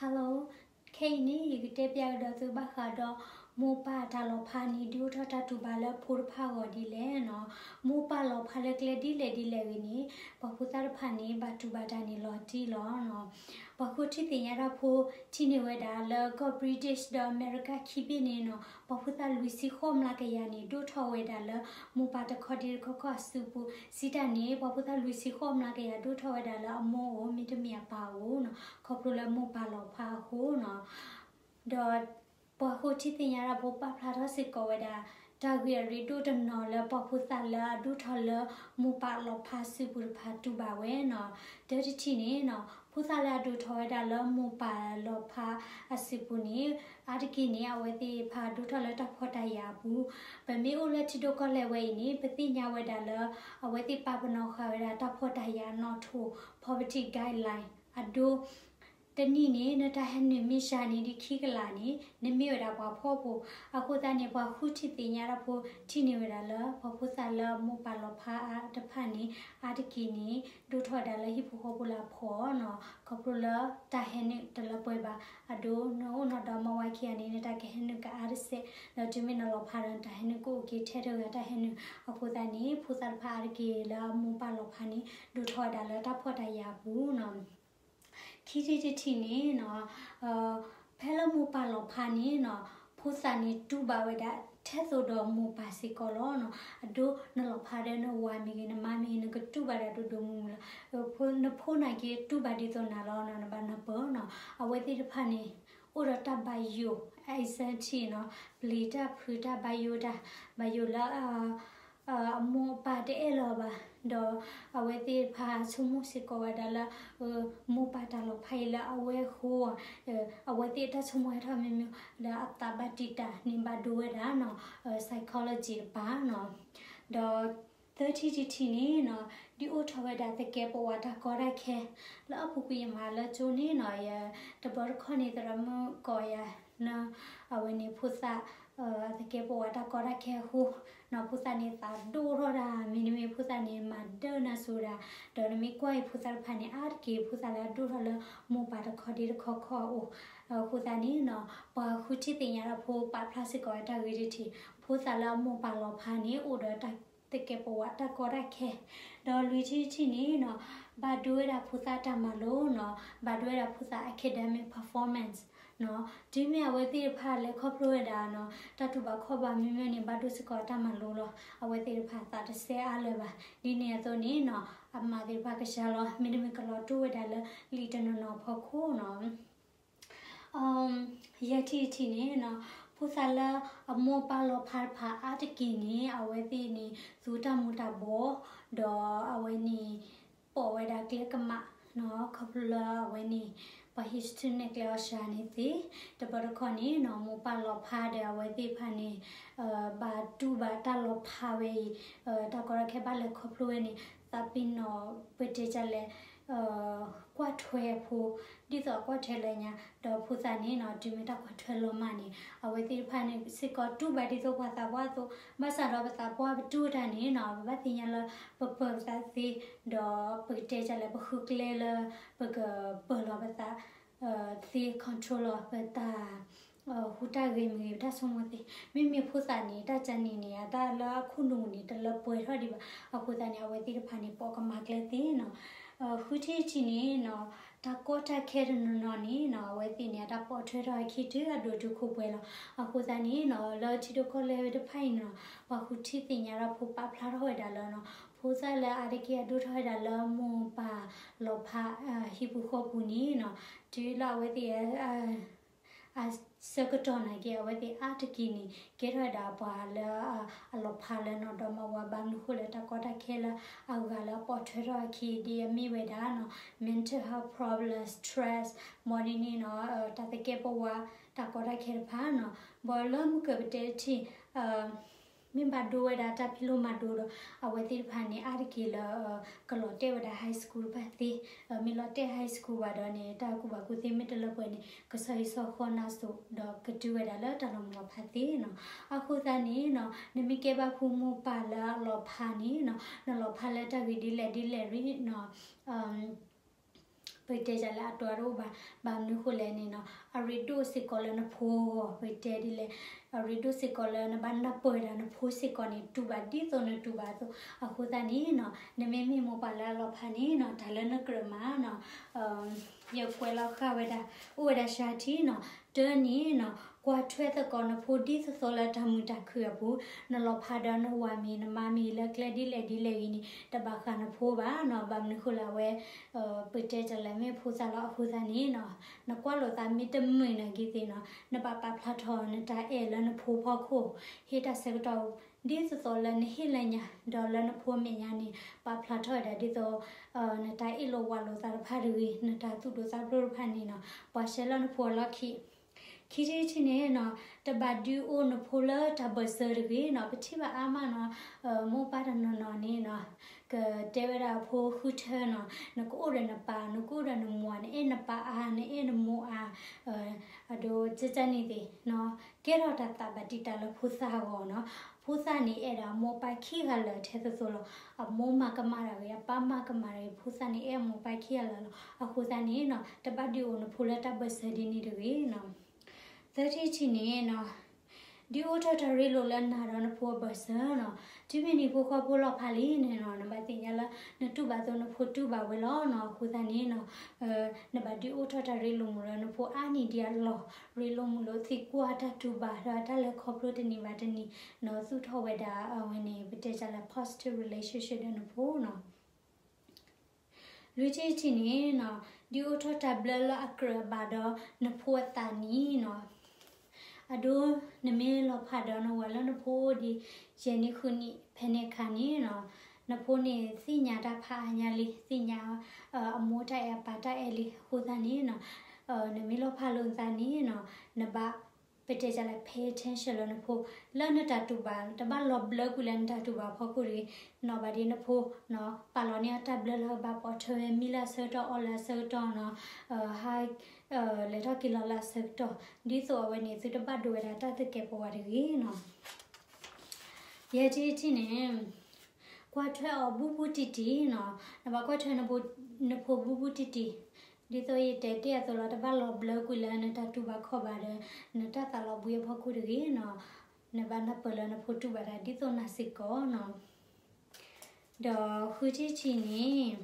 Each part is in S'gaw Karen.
Hello, ခဲအံၤန့ၣ် ယကတဲပျးကဒီးသုဘၣ်ဃးဒီး မိၢ်ပၢ်တၢ်လီၤဖးန့ၣ် ဒုးအိၣ်ထီၣ်တၢ်တူၢ်ဘၣ်လၢဖိတဖၣ်အဂီၢ်ဒ်လဲၣ်နီၤ. မိၢ်ပၢ်လီၤဖးလၢကျဲဒ်လဲၣ်ဒ်လဲၣ်ဂ့ၤန့ၣ် ပှၤဖိသၣ်တဖၣ်န့ၣ် ဘၣ်တူၢ်ဘၣ်တၢ်န့ၣ်လီၤတံၢ်လီၤနီၤ. ပှၤဃိထံသ့ၣ်ညါတၢ်ဖိ ထံၣ်န့ၢ်ဝဲဒၣ်လၢကီၢ် British ဒီးအမဲရကၤခံဘ့ၣ်န့ၣ်နီၤ ပှၤဖိသၣ်လွံၢ်ဆံဃိးမျးကယၤန့ၣ် ဒိၣ်ထီၣ်ဝဲဒၣ်လၢ မိၢ်ပၢ်တခီဒ့တခီခီအစုပူၤ စံးတၢ်န့ၣ် ပှၤဖိသၣ်လွံၢ်ဆံဃိးမျးကယၤဒိၣ်ထီၣ်ဝဲဒၣ်လၢအမိၢ်အိၣ် မ့တမ့ၢ်အပၢ်အိၣ်နီၤ ခီဖျိလၢမိၢ်ပၢ်လီၤဖးအဃိနီၤ. ဒီးပှၤဃိထံသ့ၣ်ညါတၢ်ဖိပာ်ဖျါထီၣ်စ့ၢ်ကီးဝဲဒၣ် တၢ်ဂ့ၢ်အရ့ဒိၣ်တနီၤလၢပှၤဖိသၣ်လၢအဒိၣ်ထီၣ်လၢ မိၢ်ပၢ်လီၤဖးအစုပူၤတဖၣ်တူၢ်ဘၣ်ဝဲနီၤ. တၢတထံၣ်န့ၣ်နီၤ ဖိသၣ်လၢအဒိၣ်ထီၣ်ဝဲဒၣ်လၢမိၢ်ပၢ်လီၤဖးအစုပူၤန့ၣ် အါတက့ၢ်န့ၣ် အဝဲသ့ၣ်တဖၣ်ဒိၣ်ထီၣ်လၢတၢ်ဖှီၣ်တၢ်ယာ်အပူၤ, ပမ့ၢ်အိၣ်လၢထံဒိၣ်ကီၢ်လဲၢ်ဝဲအံၤန့ၣ် ပသ့ၣ်ညါဝဲဒၣ်လၢ အဝဲသ့ၣ်ပာ်ပနီၣ်ဃာ်ဝဲဒၣ်တၢ်ဖှီၣ်တၢ်ယာ်အနီၣ်ထိး poverty guideline အဒိ တနံၣ်န့ၣ် နတၢ်ဟဲနုာ်မ့ၢ်စှၤန့ၢ်ဒံးခံကလးန့ၣ် နမ့ၢ်ဝဲဒၣ်ပှၤဖှီၣ်ဖိ. အဃိသတးန့ၣ် ပှၤဃိထံသ့ၣ်ညါတၢ်ဖိထံၣ်န့ၢ်ဝဲဒၣ်လၢ ပှၤဖိသၣ်လၢမိၢ်ပၢ်လီၤဖးတဖၣ်န့ၣ် အါတက့ၢ်န့ၣ် ဒိၣ်ထီၣ်ဝဲဒၣ်လၢဟံၣ်ဖိဃီဖိလၢအဖှီၣ်နီၤ ခီဖျိလၢတၢ်ဟဲနုာ်တလၢပှဲၤဘၣ်. အဒိ နအိၣ်နီၢ်ဒီမါဝၤခံဂၤန့ၣ် နတၢ်ကဟဲနုာ်ကအါတစဲး ဒီးတုၤမ့ၢ်နလီၤဖးဒီး နတၢ်ဟဲနုာ်ကအိၣ်က့ၤထဲတဂၤတၢ်ဟဲနုာ်. အဃိသတးန့ၣ် ဖိသၣ်တဖၣ်အါတက့ၢ်လၢအမိၢ်ပၢ်လီၤဖးန့ၣ် ဒိၣ်ထီၣ်ဝဲဒၣ်လၢတၢ်ဖှီၣ်တၢ်ယာ်အပူၤနီၤ. ခံထံၣ်တထံၣ်န့ၣ်နီၤ ဖဲလၢမိၢ်ပၢ်လီၤဖးန့ၣ်နီၤ ဖိသၣ်န့ၣ်တူၢ်ဘၣ်ဝဲဒၣ်ထဲသိးဒီးမိၢ်ပၢ်စ့ၢ်ကီးလီၤနီၤ. အဒိ နလီၤဖးဒီးနဝၤမ့ၢ်ဂ့ၤ နမါမ့ၢ်ဂ့ၤ နကတူၢ်ဘၣ်ဒၣ်ဒိၣ်ဒိၣ်မုၢ်မုၢ်လီၤ. နဖိနာ်က့တူၢ်ဘၣ်ဒ်သိးနၤလီၤနီၤ နဘၣ်နၢ်ပၢၢ်နီၤ. အဝဲသ့ၣ်တဖၣ်န့ၣ် အိၣ်ဒီးတၢ်ဘၣ်ယိၣ် anxiety နီၤ ပျံၤတၢ်ဖုးတၢ် ဘၣ်ယိၣ်တၢ် ဘၣ်ယိၣ်လၢ အမိၢ်အပၢ်တအဲၣ်လီၤဘၣ်, ဒီးအဝဲသ့ၣ်တဖၣ်ဆိကမိၣ်စ့ၢ်ကီးဝဲဒၣ်လၢ မိၢ်ပၢ်တၢ်လီၤဖးအံၤလၢအဝဲအဃိ, အဝဲသ့ၣ်တၢ်ဆိကမိၣ်ဟဲထီၣ်မ့ၢ်မ့ၢ် ဒီးအသးဘၣ်တံာ်တာ်န့ၣ် ဘၣ်ဒိဝဲဒၣ်နီၤ psychology တပၤနီၤ. ဒီးသၢထံၣ်တထံၣ်န့ၣ်နီၤ ဒ်အိၣ်ထီၣ်ဝဲဒၣ်သကဲးပဝးတၢ်ကီတၢ်ခဲ လၢအပူၤကွံာ်ယမၤလၢကၠိန့ၣ်နီၤ ယတဘျီတခီၣ်န့ၣ် သရၣ်မုၣ်ကိးယၤ န အဝဲန့ၣ်ဖိသၣ် သကဲးပဝးတၢ်ကီတၢ်ခဲအဃိနီၤ ဖိသၣ်န့ၣ်သးဒိၣ်ထီၣ်ဒၣ် မ့တမ့ၢ်ဖိသၣ်န့ၣ် မၤဒၢနၤစိၤဒၣ်, ဒီးနမ့ၢ်ကွၢ်အံၤဖိသၣ်တဖၣ်န့ၣ် အါတက့ၢ်ဖိသၣ်လၢအဒိၣ်ထီၣ်လၢ မိၢ်ပၢ်တခီဒ့တခီခီအအိၣ်. အဃိသတးန့ၣ်နီၤ ပှၤဃုထံသ့ၣ်ညါတၢ်ဖိပာ်ဖျါစ့ၢ်ကီးဝဲတၢ်ဂ့ၢ်တထံၣ် ဖိသၣ်လၢအမိၢ်ပၢ်လီၤဖးန့ၣ် အိၣ်ဒီးတၢ်သကဲးပဝးတၢ်ကီတၢ်ခဲ, ဒီးလွံၢ်ထံၣ်တထံၣ်န့ၣ်နီၤ ဘၣ်ဒိဝဲဒၣ်ဖိသၣ်တၢ်မၤလိနီၤ ဘၣ်ဒိဝဲဒၣ်ဖိသၣ် academic performance နီၤ တုၤမ့ၢ်အဝဲသ့ၣ်တဖၣ်လဲၤခီဖျိဝဲဒၣ်နီၤ တၢ်တူၢ်ဘၣ်ခီၣ်ဘၣ်မ့ၢ်မ့ၢ်န့ၣ် ဘၣ်ဒိစ့ၢ်ကီးတၢ်မၤလိလီၤ. အဝဲသ့ၣ်တဖၣ်သးတစဲအါလၢၤဘၣ်. ဒ်န့ၣ်အသိးန့ၣ်နီၤ အမၤသ့ၣ်တဖၣ်ကစှၤလီၤ မ့တမ့ၢ်ကလီၤတိၢ်ဝဲဒၣ်လၢလံာ်တနီၤနီၤအဖီခိၣ်နီၤ. ယဲၢ်ထံၣ်တထံၣ်န့ၣ်နီၤ ဖိသၣ်လၢအမိၢ်ပၢ်လီၤဖးတဖၣ်အါတက့ၢ်န့ၣ် အဝဲသ့ၣ်န့ၣ် သူတၢ်မူၤတၢ်ဘှီး ဒီးအဝဲန့ၣ် ပိာ်ဝဲဒၣ်ကျဲကမၣ်နီၤ ခီဖျိလၢအဝဲန့ၣ် ပှၤဟံးစုနဲၣ်ကျဲအီၤစှၤန့ၣ်သ့, တဘျီတခီၣ်န့ၣ်နီၤ မိၢ်ပၢ်လီၤဖးဒီးအဝဲသ့ၣ်တဖၣ်န့ၣ် ဘၣ်တူၢ်ဘၣ်တၢ်လီၤဖးဝဲအံၤ တၢ်ကီတၢ်ခဲဘၣ်လဲၤခီဖျိဝဲန့ၣ် သးပ့ၤနီၣ်ပတဲဒ်လဲၣ် ကွၢ်ထွဲအဖိ ဒ်သိးအကွၢ်ထွဲလၢညါ ဒီးဖိသၣ်န့ၣ်နီၤ တုၤမ့ၢ်တၢ်ကွၢ်ထွဲလီၤမၢ်န့ၣ် အဝဲသ့ၣ်တဖၣ်န့ၣ်စ့ၢ်ကီးတူၢ်ဘၣ်ဒ်သိးပှၤသးပှၢ်အသိး ဘၣ်ဆၣ်ဒီးပသးပှၢ်ပတူၢ်တၢ်န့ၣ်နီၤ ပဘၣ်သ့ၣ်ညါလၢ ပပၢၤပသးသ့, ဒီးပကတဲဒ်လဲၣ် ပဃုကျဲလၢ ပကပၢၤလီၤပသးသ့ control လီၤပတၢ် ဟူးတၢ်ဂဲၤမ့ၢ်ဂ့ၤ ပတၢ်ဆိကမိၣ်သ့, မ့မ့ၢ်ဖိသၣ်န့ၣ် တၢ်တနံၤန့ၣ် အတၢ်လၢအခိၣ်နူာ်န့ၣ် တလၢပှဲၤထီၣ်ဒံးဘၣ်. အဃိသတးန့ၣ် အဝဲသ့ၣ်တဖၣ်န့ၣ် ပိာ်ကမၣ်ကျဲသ့နီၤ. ဃုထံၣ်တထံၣ်န့ၣ်နီၤ တၢ်ကီတၢ်ခဲတနီၤနီၤန့ၣ်နီၤ အဝဲသ့ၣ်န့ၣ် အတၢ်ပိာ်ထွဲထီၣ်အခံတုၤအဒိၣ်တုၤခိၣ်ပှဲၤလီၤ. အဃိသတးန့ၣ်နီၤ လၢထံဒိၣ်ကီၢ်လဲၢ်တဖၣ်အံၤနီၤ ပှၤဃုထံၣ်သ့ၣ်ညါဒီးဖိပာ်ဖျါထီၣ်ဝဲဒၣ်လၢနီၤ ဖိသၣ်လၢအါတက့ၢ်အဒိၣ်ထီၣ်ဝဲဒၣ်လၢမိၢ်ပၢ်လီၤဖး ဟံၣ်ပူၤဃီပူၤန့ၣ်နီၤ တုၤလၢအဝဲသ့ၣ် အဆၢကတီၢ်နာ်က့ အဝဲသ့ၣ်အါတက့ၢ်န့ၣ် ကဲထီၣ်ဝဲဒၣ်ပှၤလၢအလီၤဖးလၢနီၤ ဒီးမၤဝဲဘၣ်မနုၤဃိလဲၣ် တၢ်ကီတၢ်ခဲလၢအဂၤလၢအပိာ်ထွဲထီၣ်အခံဒ်အမ့ၢ်ဝဲဒၣ်နီၤ mental health problems, stress, မ်ဒ်န့ၣ်နီၤ တၢ်သကဲးပဝး တၢ်ကီတၢ်ခဲတဖၣ်နီၤ ဘၣ်လၢမုၢ်ကၢၢ်ပတဲတထံၣ် မ့ၢ်ဘၣ်ဒိဝဲဒၣ်တၢ်ဖံးလိမၤဒိဒီး အဝဲသ့ၣ်တဖၣ်န့ၣ် အါတက့ၢ်လၢ ကလီၤတဲာ်ဝဲဒၣ် high school တဖၣ်သ့, မ့ၢ်လီၤတဲာ် high school ဘၣ်ဒီးန့ၣ် တၢ်ကူၣ်ဘၣ်ကူၣ်သ့မ့ၢ်တလၢပှဲၤန့ၣ် ကဆီဟံၣ်ဆီဃီနၤစိၤ ဒီးကတုၤဝဲဒၣ်လၢတၢ်လီၤမုၢ်လီၤဖးသ့နီၤ. အဃိသတးန့ၣ်နီၤ နမ့ၢ်ကဲဘၣ်ဖိမုၣ်ပၢ်လၢအလီၤဖးန့ၣ်နီၤ နလီၤဖးလၢတၢ်ဂ့ၢ်ဒ်လဲၣ်ဒ်လဲၣ်ရ့ၣ်နီၤ ပတဲဒ်လဲၣ် အတၢ်တအိၣ်ဘၣ်. ဘၣ်မနုၤဃိလဲၣ်န့ၣ်နီၤ အရ့ဒိၣ်စ့ၢ်ကီးလၢနဖိအဂီၢ် ပတဲဒ်လဲၣ်, အရ့ဒိၣ်စ့ၢ်ကီးလၢနဘၣ်နၢ်ပၢၢ်ဝဲဒၣ်နဖိစ့ၢ်ကီးန့ၣ် တူၢ်ဘၣ်ဒ်သိးနတူၢ်ဘၣ်အသိး. အဃိသတးန့ၣ်နီၤ နမ့မ့ၢ်မိၢ်ပၢ်လၢအလီၤဖးန့ၣ်နီၤ တၢ်လၢနကြၢးမၤနီၤ ယကွဲးလီၤဃာ်ဝဲဒၣ် အိၣ်ဝဲဒၣ်စှၤထံနီၤ. တၢန့ၣ်နီၤ ကွၢ်ထွဲသကိးနဖိဒ်သိးသိးလၢတၢ်မုာ်တၢ်ခုၣ်အပူၤ, နလီၤဖးဒီးနဝၤမ့ၤနမါမ့ၤလၢကျဲဒ်လဲၣ်ဒ်လဲၣ်အံၤန့ၣ် တဘၣ်ဃးနဖိဘၣ်နီၤ. ဘၣ်မနုၤဃိလၢအဝဲ ပတဲတၢ်လၢမ့ၢ်ဖိသၣ်လီၤ. အဃိသတးန့ၣ်နီၤ နကွၢ်လိာ်သးမ့ၢ်တမုာ်နာ်က့သ့ၣ်နီၤ နဘၣ်ပာ်ဖျါထီၣ်နတၢ်အဲၣ်လၢနဖိဖီခိၣ် ဟ့ၣ်တၢ်ဆၢကတီၢ် ဒ်သိးသိးလၢနဟ့ၣ်လၢညါ ဒီးလၢနဖိမဲာ်ညါန့ၣ် ပာ်ဖျါထီၣ်ဝဲဒၣ်ဒ်သိး နတၢ်အ့ၣ်လိာ်ဝးလိာ်သးတဖၣ်တဂ့ၤ, နတၢ်သူၣ်ဒိၣ်သးဖျိးတဖၣ်န့ၣ်နီၤ ပှၤဆှၢလၢနဖိအလီၢ်ခံ ခံထံၣ်တထံၣ်န့ၣ်နီၤ တဘၣ်ဒုးအိၣ်နဖိလၢတၢ်ဘၢၣ်စၢၤတဂ့ၤနီၤ. ပထံၣ်ဘၣ်အါမးနီၤ မိၢ်ပၢ်တနီၤနီၤန့ၣ်နီၤ ကတဲဝဲဒၣ်အဖိဃုထၢနီၤ နကအိၣ်ဒီးနပၢ် နကအိၣ်ဒီးနမိၢ်ဧါ နအဲၣ်နပၢ်အါ နအဲၣ်နမိၢ်အါ အဒိ ကကန့ၣ်သ့ၣ်နီၤ ကဲထီၣ်တၢ်သးဘၣ်တံာ်တာ်လၢဖိသၣ်အဂီၢ်နီၤ. ဖိသၣ်န့ၣ်အဲၣ်ဒိးအမိၢ်ပၢ်ခံဂၤလၢာ်ထဲသိးသိးလီၤ. အမိၢ်မၤကမၣ်တၢ်ဂ့ၤ အပၢ်မၤကမၣ်တၢ်ဂ့ၤ ဖိသၣ်န့ၣ်အဲၣ်အမိၢ်ပၢ်ခံဂၤလၢာ်လီၤ. အဃိသတးန့ၣ်နီၤ တဘၣ်ဒုးအိၣ်နဖိလၢတၢ်ဘၢၣ်စၢၤဒ်န့ၣ်တဂ့ၤနီၤ. သၢထံၣ်တထံၣ်န့ၣ်နီၤ ဒုးအိၣ်ထီၣ်တၢ်ရ့လိာ်လၢနၤဒီးနဖိအဘၢၣ်စၢၤနီၤ. တုၤမ့ၢ်နံၤဖိဃီဖိလီၤဖးလံန့ၣ်နီၤ နဘၣ်သ့ၣ်ညါလၢ နတူၢ်ဘၣ်သိးနဖိတူၢ်ဘၣ်ဝဲလီၤနီၤ. အဃိသတးန့ၣ်နီၤ နဘၣ်ဒုးအိၣ်ထီၣ်တၢ်ရ့လိာ်မုာ်လၢနဖိအါနံၣ်ဒံးအလီၢ်, ရ့လိာ်မုာ်လိာ်သံကွၢ်တၢ်တူၢ်ဘၣ်ဒီးတၢ်လဲၤခီဖျိတနံၤဘၣ်တနံၤနီၤ သူၣ်ထီၣ်ဝဲဒၣ်အဝဲန့ၣ် ပတဲတၢ်လၢ positive relationship ဒီးနဖိနီၤ. လွံၢ်ထံၣ်တထံၣ်န့ၣ်နီၤ ဒုးအိၣ်ထီၣ်တၢ်ဘျၢလၢအကြၢးအဘၣ်ဒီးနဖိအသးန့ၣ်နီၤ. အဒိ နမ့ၢ်လီၤဖးဒီးနဝၤလၢနဖိအိၣ်ဒံး ယဲၢ်နံၣ်ဃုနံၣ် ဖဲန့ၣ်အခါန့ၣ်နီၤ နဖိန့ၣ်သ့ၣ်ညါတၢ်ဖးအါညါလံ သ့ၣ်ညါ အမိၢ်တၢ်အဲၣ်အပၢ်တၢ်အဲၣ်လံ. အဃိသတးန့ၣ်နီၤ နမ့ၢ်လီၤဖးလိာ်နသးန့ၣ်နီၤ နဘၣ် ပတဲတၢ်လၢ pay attention လၢနဖိ လၢနတၢ်တူၢ်ဘၣ် တဘၣ်လီၤဘျၢကွံာ်လၢနတၢ်တူၢ်ဘၣ်အဖီခိၣ်တဂ့ၤနီၤ. ဘၣ်ဒ်နဖိနီၤ ပာ်လီၤန့ၢ်အီၤတၢ်ဘျၢလၢအကဘၣ်ပိာ်ထွဲဝဲ မံလၢအဆၢကတီၢ် အီၣ်လၢအဆၢကတီၢ်နီၤ ဟး လဲၤထီၣ်က့ၤလီၤလၢအဆၢကတီၢ် ဒ်သိးအဝဲန့ၣ် သုတဘၣ်ဒိးဝဲဒၣ်တၢ်သကဲးပဝးတဂ့ၤနီၤ. ယဲၢ်ထံၣ်တထံၣ်န့ၣ် ကွၢ်ထွဲအီၤဘူးဘူးတံၢ်တံၢ်နီၤ. နဘၣ်ကွၢ်ထွဲ နဖိဘူးဘူးတံၢ်တံၢ် ဒ်သိးယတဲတ့ၢ်အသိးလီၤ တဘၣ်လီၤဘျၢကွံာ်လၢနတၢ်တူၢ်ဘၣ်ခီၣ်ဘၣ်ဒီး နတၢ်သးလီၤဘှံးအဖီခိၣ်တဂ့ၤနီၤ. နဘၣ်နၢ်ပၢၢ်လၢနဖိတူၢ်ဘၣ်တၢ်ဒ်သိးနၤစ့ၢ်ကီးနီၤ. ဒီးဃုထံၣ်တထံၣ်န့ၣ်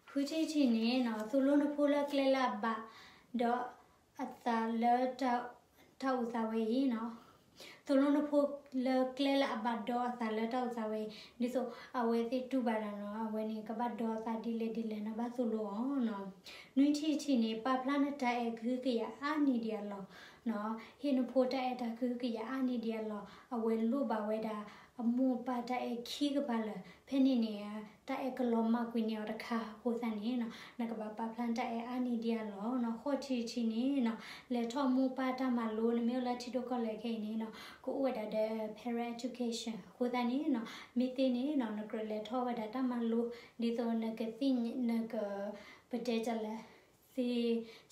ဃုထံၣ်တထံၣ်န့ၣ်နီၤ သိၣ်လိနဖိလၢကျဲလၢအဘၣ် ဒီးအသးလၢတၢ်အိၣ်သးဝဲအံၤနီၤ. သိၣ်လိနဖိလၢကျဲလၢအဘၣ်ဒီးအသးလၢတၢ်အိၣ်သးဝဲအံၤ ဒ်သိးအဝဲသ့ၣ်တူၢ်ဘၣ်တၢ်နီၤ အဝဲန့ၣ်ကဘၣ်ဒီးအသးဒ်လဲၣ်ဒ်လဲၣ် နဘၣ်သိၣ်လိအီၤနီၤ. နွံထံၣ်တထံၣ်န့ၣ် ပာ်ဖျါနတၢ်အဲၣ်ကဟုကယာ်အါနံၣ်ဒံးအလီၢ်နီၤ. ဟ့ၣ်နဖိတၢ်အဲၣ်တၢ်ကဟုကယာ်အါနံၣ်ဒံးအလီၢ် အဝဲလိၣ်ဘၣ်ဝဲဒၣ် အမိၢ်အပၢ်တၢ်အဲၣ်ခံကပၤလၢာ် ဖဲန့ၣ်န့ၣ် တၢ်အဲၣ်ကလီၤမၢ်ကွံာ်န့ၢ်အီၤတခါ အဃိသတးန့ၣ်နီၤ နကဘၣ်ပာ်ဖျါနတၢ်အဲၣ်အါနံၣ်ဒံးအလီၢ်နီၤ. ဃိးထံၣ်တထံၣ်န့ၣ်နီၤ လဲၤထီၣ်မိၢ်ပၢ်တၢ်မၤလိ နမ့ၢ်အိၣ်လၢထံဒိၣ်ကီၢ်လဲၢ်ခဲအံၤန့ၣ်နီၤ ကအိၣ်ဝဲဒၣ်ဒီး parent education အဃိသတးန့ၣ်နီၤ မ့ၢ်သ့န့ၣ်နီၤ နကြၢးလဲၤထီၣ်ဝဲဒၣ်တၢ်မၤလိ ဒ်သိးနကသ့ၣ်ညါ နက ပတဲတၢ်လၢ သ့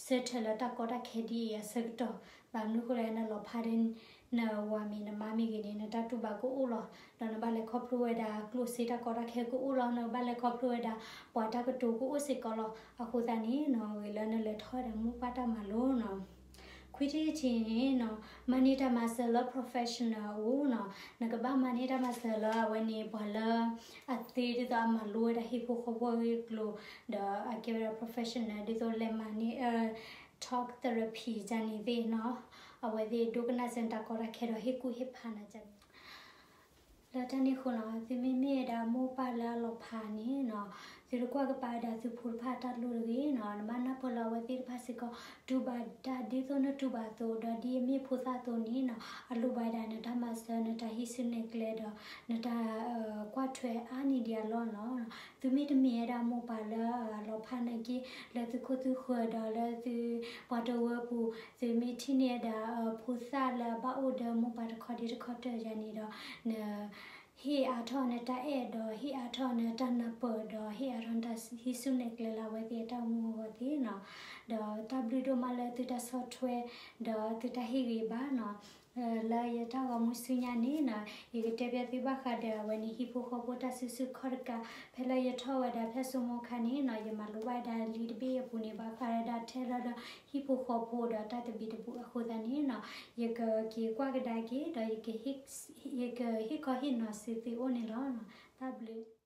ဆၢထၢၣ်လၢတၢ်ကီတၢ်ခဲဒ်အံၤအဆၢကတီၢ် ဘၣ်မနုၤဃိလဲၣ် နလီၤဖးဒီး နဝၤမ့ၤနမါမ့ၤဂ့ၤန့ၣ် နတၢ်တူၢ်ဘၣ်ကအိၣ်လီၤ. ဒီးနဘၣ်လဲၤခီဖျိဝဲဒၣ်ကျိၣ်စ့တၢ်ကီတၢ်ခဲကအိၣ်လီၤ. နဘၣ်လဲၤခီဖျိဝဲဒၣ် ပှၤတၢ်ကတိၤကအိၣ်စ့ၢ်ကီးလီၤ. အဃိသတးန့ၣ်နီၤ ဂ့ၤလၢနလဲၤထီၣ်ဝဲဒၣ်မိၢ်ပၢ်တၢ်မၤလိနီၤ. ခွံထံၣ်တထံၣ်န့ၣ်နီၤ မၤန့ၢ်တၢ်မၤစၢၤလၢ professional အအိၣ်နီၤ. နကဘၣ်မၤန့ၢ်တၢ်မၤစၢၤလၢအဝဲန့ၣ် ပှၤလၢ အသ့ဒ်သိးအမၤလိဝဲဒၣ်ဟံၣ်ဖိဃီဖိအဂ့ၢ်အကျိၤ ဒီးအကဲဝဲဒၣ် professional ဒ်သိးလဲၤမၤန့ၢ် talk therapy ကန့ၣ်သ့ၣ်နီၤ. အဝဲသ့ၣ်ဒိကနၣ်စၢၤနတၢ်ကီတၢ်ခဲဒီးဟ့ၣ်ကူၣ်ဟ့ၣ်ဖးနၤကန့ၣ် လၢတၢ်န့ၣ်အဃိနီၤ သုမ့မ့ၢ်ဝဲဒၣ်မိၢ်ပၢ်လၢအလီၤဖးန့ၣ်နီၤ သုတကွၢ်ကပၤဝဲဒၣ်သုဖိတဖၣ်အတၢ်လိၣ်တဂ့ၤနီၤ. နဘၣ်နၢ်ပၢၢ်လၢအဝဲသ့ၣ်တဖၣ်စ့ၢ်ကီး တူၢ်ဘၣ်တၢ်ဒ်သိးနတူၢ်ဘၣ်အသိး ဒီးဒ်အမ့ၢ်ဖိသၣ်အသိးန့ၣ်နီၤ အလိၣ်ဘၣ်ဝဲဒၣ်နတၢ်မၤစၢၤ နတၢ်ဟံးစုနဲၣ်ကျဲဒီး နတၢ် ကွၢ်ထွဲအါနံၣ်ဒံးအလီၢ်နီၤ. သုမ့ၢ်တမ့ၢ်ဝဲဒၣ်မိၢ်ပၢ်လၢအလီၤဖးနာ်က့ လၢသုခိၣ်သုဃၢၤဒီးလၢသုပှၤတဝၢပူၤ သုမ့ၢ်ထံၣ်န့ၢ်ဝဲဒၣ် ဖိသၣ်လၢအဘၣ်အိၣ်ဒီးမိၢ်ပၢ်တခီဒံးတခီတၢၢ်ယၤန့ၣ်ဒီး န ဟ့ၣ်အါထီၣ်နတၢ်အဲၣ်ဒီး ဟ့ၣ်အါထီၣ်နတၢ်နၢ်ပၢၢ်ဒီး ဟ့ၣ်အါထီၣ်နတၢ်ဟံးစုနဲၣ်ကျဲလၢအဝဲသ့ၣ်အတၢ်အိၣ်မူအဂီၢ်သ့ၣ်နီၤ. ဒီးတၢ်ဘျုးဒိၣ်မးလၢသုတၢ်ဆီၣ်ထွဲ ဒီးသုတၢ်ဟ့ၣ်ဂ့ၤဘၣ်နီၤ. လၢယတၢ်ဂီၤမူဆူညါန့ၣ်နီၤ ယကတဲပျဲသုဘၣ်ဃးဒီးအဝဲန့ၣ် ဟံၣ်ဖိဃီဖိတၢ်စုဆူၣ်ခီၣ်တကး. ဖဲလၢယထီၣ်ဝဲဒၣ်ဖဲဆိမိၣ်ခါန့ၣ်နီၤ ယမၤလိဘၣ်ဝဲဒၣ်လံာ်တဘ့ၣ်အပူၤန့ၣ် ဘၣ်ဃးဝဲဒၣ်ထဲလၢဒီးဟံၣ်ဖိဃီဖိဒီးတၢ်သဘံၣ်သဘုၣ်အဃိသတးန့ၣ်နီၤ ယကက့ၤကွၢ်ကဒါက့ၤ ဒီးယကဟ့ၣ်ခီဟ့ၣ်နီၤစ့ၢ်သုအိၣ်န့ၣ်လီၤ. တၢ်ဘျုး